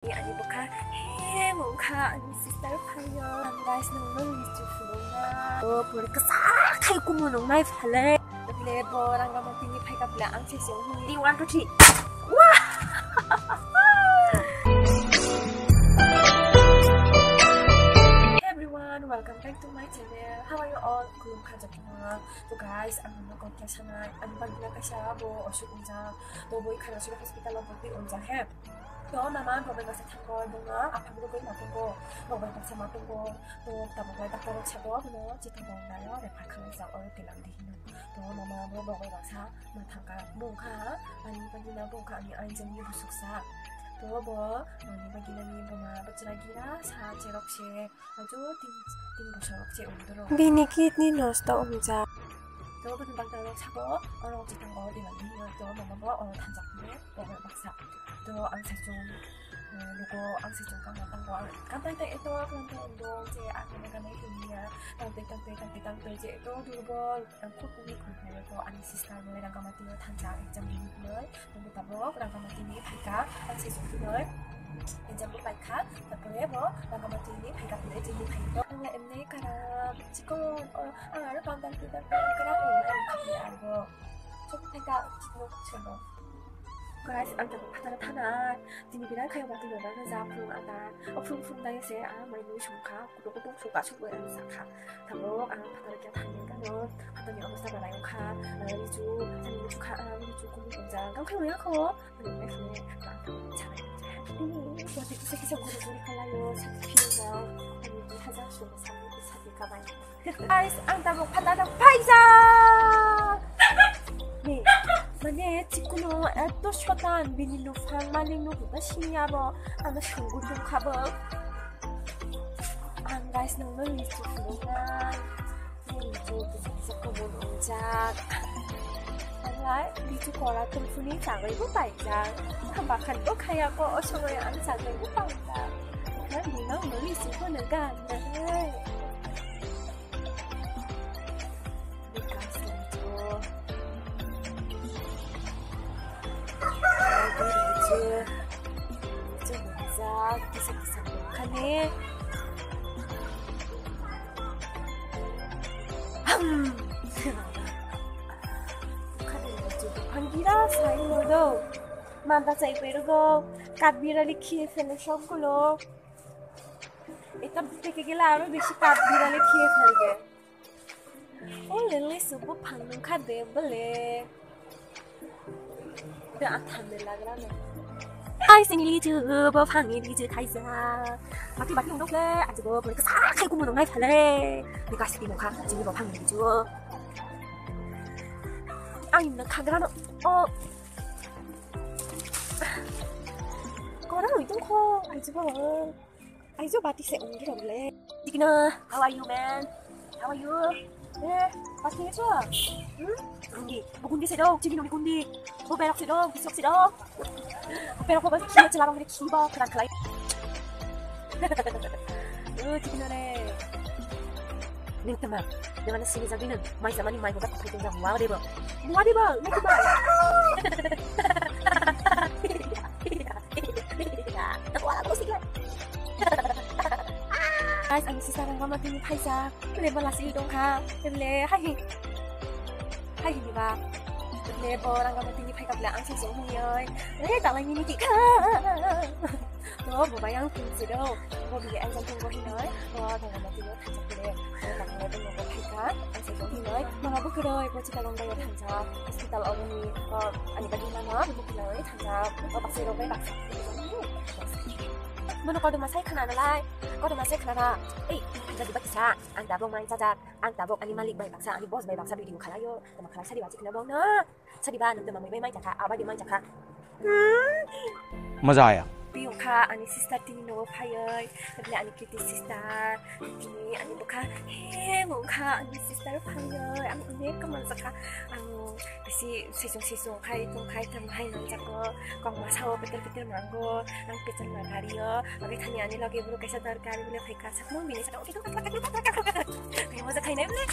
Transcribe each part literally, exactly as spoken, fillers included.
Ani bwkha he mungkha ani sister phaio. Ang guys nangno mistu phunukna. O pore kwsa khai kumu nungnai phale. Ble bo Rangamati ni phaika ble ang se se huni. One, two, three. Wah! Hey everyone, welcome back to my channel. How are you all? Khulumkha jotono. To guys, ang nangno kok kya sanai. Ang bagina kaisa bo osuk ungjak. To boi khana sura hospital o boi ungjak he. To mama bo bai baksa thango, bono aphang rwgwi ma tongo, bo bai baksa ma tongo. To tabuk lai doctor rok sabo bono chita bong naio, refer khlai jak oro twilang di hino. To mama bo bo bai baksa ma thangkha, bongkha, ani bagina bongkha ani ainjani busuksa. To bo ani bagina ni buma bachra gira sa cherok se. Ajo tin, tin bosor se undro. Bini kidney nosto wngjak. To bini bagdalo sabo oro chitango dilang di hino to mama bo oro thanjak hino to oro baksa. To ang saichung, eh, lugo ang saichung kangma tango ang kantai tai eto kangma undo je ang kene kanai hini ya. Tangtwi, tangtwi, tangtwi, tangtwi je eto durbol. Ang khuk uni khum hai to ani sister no Rangamati no thansa exam rini hinoi. Tunggu tabok Rangamati ni phaika ang se sukhi noi. Exam bo paikha. Tapore bo Rangamati ni phaika pore je ni phaika. Ang emne kara chikon o ang aro pangdang pidang pidang kara o ang khapni arbo. Chok phaika chikno chebo. Guys, ang tabok phataro thana. Tini birai khayo bati no rana ja phung ata. O phung phung dai se ang mai nui sungkha. Kutuk kutuk suka sukwe ang sakha. Tabok ang phatar kya thangwi kano, phatarni obostha belai wngkha, lichu, sani lichu kha, lichu kumi tongjak, ang khe wngya kho, ani wngya khe, ang khe sanai. Wati kisa kisa guri guri khalaio, sati phiyokjak, ani di hajar suka sani sati kabai. Guys, ang tabok phatar phaijak. Ni, mane chikuno eto sotan bini lufang malik no buka sini abo, ano sunggu tungkha bo. Ang guys nangno lichu phunuknai. Lichu kisa kisa komon wngjak. Ang lai lichu kora tongphuni chagwi bo paijak. Bakhan bo khaya ko o somoy ang chagwi bo paijak. Nang nino no lichu phunukgani. Manda chai perugo, kat birali khiye fele sokgulo. Eta bete ke gela aro besi kat birali khiye felge. O lele subu phang nung kha de bele. Da atham de lagra no. Ai sing li chu bo phang ni li chu khaisa. Bati bati undok le, aji bo bole kasa khai kumu nung nai phale. Ni kasi ti nung kha, aji bo phang ni li chu. Ai na khagra no. O. Kora ui tung kho, aji bo. Aijo bati se ongdi rok le. Tikna, how are you, man? How are you? Eh, bati se. Hmm? Gundi, bo gundi se do, chini noni gundi. Bo berok se do, bisok se do. Berok bo bas khiye chela bang khiba khran khlai. Oh, tikna re. Ning tama, de mana sini jagdi nang, mai jamani mai bobat khai tong jang, wa debo. Wa debo, ning tama. Guys, ang sisa rang gama tini phaisa. Kle bala si dong kha. Kle hai hi. Hai hi ba. Kle bo rang gama tini phai kapla ang sisa muyoi. Eh, dalai mini ki kha. To bo bai ang tin si do. Bo bi ang jang tong bo hinoi. Bo rang gama tini phai kapla. Bo rang gama tini bo phai ka. Ang sisa hinoi. Mama bo kro bo chika long bai thang sa. Hospital o ni. Ani bagi mama bo kro thang sa. Bo baksa rok bai baksa. Bono kodoma sai khana nalai. Kodoma sai khana. Ei, jadi baksa. Ang tabok mai jajak. Ang tabok ani malik bai baksa, ani boss bai baksa video khalaio. Tama khala sari ba chikna bong na. Sari ba nang tama mai bai mai jakha, abai bai mai jakha. Maza aya. Piyo kha ani sister tini no phayoi. Tabile ani kiti sister. Tini ani bukha. He mo kha ani sister phayoi. Ang ne kamal jakha. Ang Bisi sisung sisung khai tung khai tam hai nang jako kok masa o peter peter mango nang peter ma gari o. Abi thani ani lagi buru kaisa dar gari bile khai ka sakno bini sakno. Khai moja khai nai bile.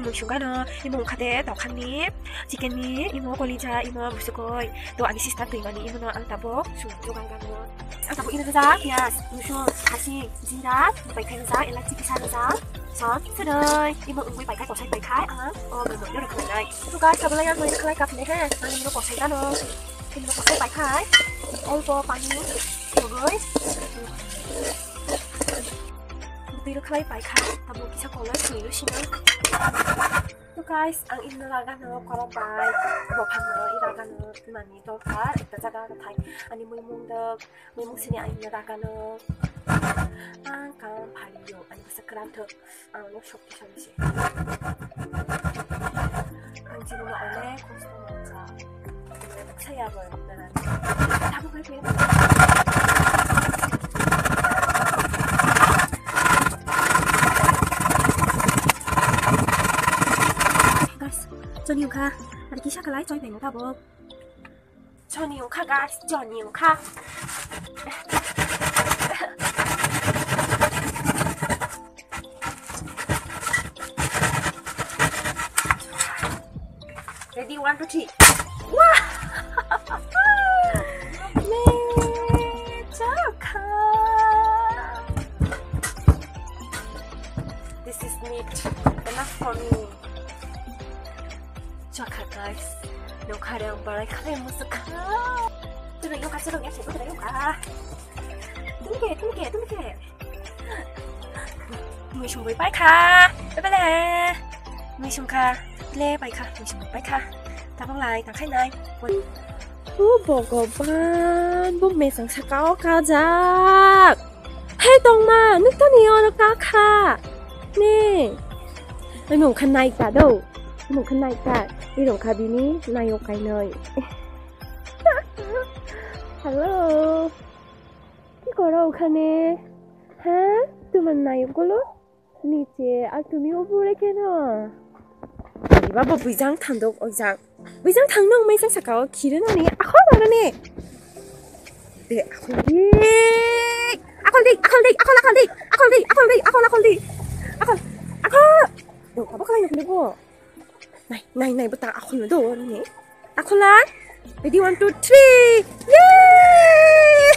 Sungano imo wngkha de dokanni chicken ni imo kolija imo bwswkoi. To ani sister twimani imono ang tabuk sung jogang gano. Ang tabuk ino rwjak piyaj, rosun, hasing, jira, bai khai rwjak, elaichi kisa rwjak. Sop swnwi imo wngwi pai khai kosai pai khai ang o bai bai rwkhlai nai. To guys, tabuk lai ang bai rwkhlai kap le he. Ang imo kosai gano. Imo kosai pai khai. Olpo pani sugwi. Twi rwkhlai pai khai, tabuk kisa kolai sini rw sino. To guys, ang ino ragano korok bai, bophang no i ragano twimani dorkar, ekta jaga thai ani muimung dok, muimung sini ang ino ragano. Ang kam phari yo, ani bwsa kwran thok, ang no shokti sani se. Ang jibon o onek kosto manjak. Saya bo. Guys, choni wngkha. Ari kisa kalai choi bai wngkha bo. Choni wngkha guys, choni wngkha. Ready, one, two, three. Wah! Me, chokha. This is meat. Enough for me. Chokha, guys. Nokha rang barai khalai musu kha. Tuna yoka, tuna yoka, tuna yoka. Tuna ke, tuna ke, tuna ke. Mui sungwi paikha, bebele. Mui sungkha, le paikha, mui sungwi paikha. Tabang lai, tangkhainai. O Bhogoban, bo mesang saka o kajak. Hei tongma, nukta ni oro kakha. Ne. Ai mung kha naikha do. Mung kha naikha. Irong kha bini nayo kainoi. Hello. Ki koro okhane? Ha? Tumar nayok golo? Niche, ar tumi obo ore keno? Ari babo buijang thandok oijang. Buijang thangno mai sang saka o khire nani akhol nani. De akhol di. Akhol di, akhol di, akhol, akhol di. Akhol di, akhol di, akhol, akhol di. Akhol, akhol. Do, abo khalai nukle bo. Nai, nai, nai, bwtang akhol no do, nini. Akhol lai. Ready, one, two, three. Yay!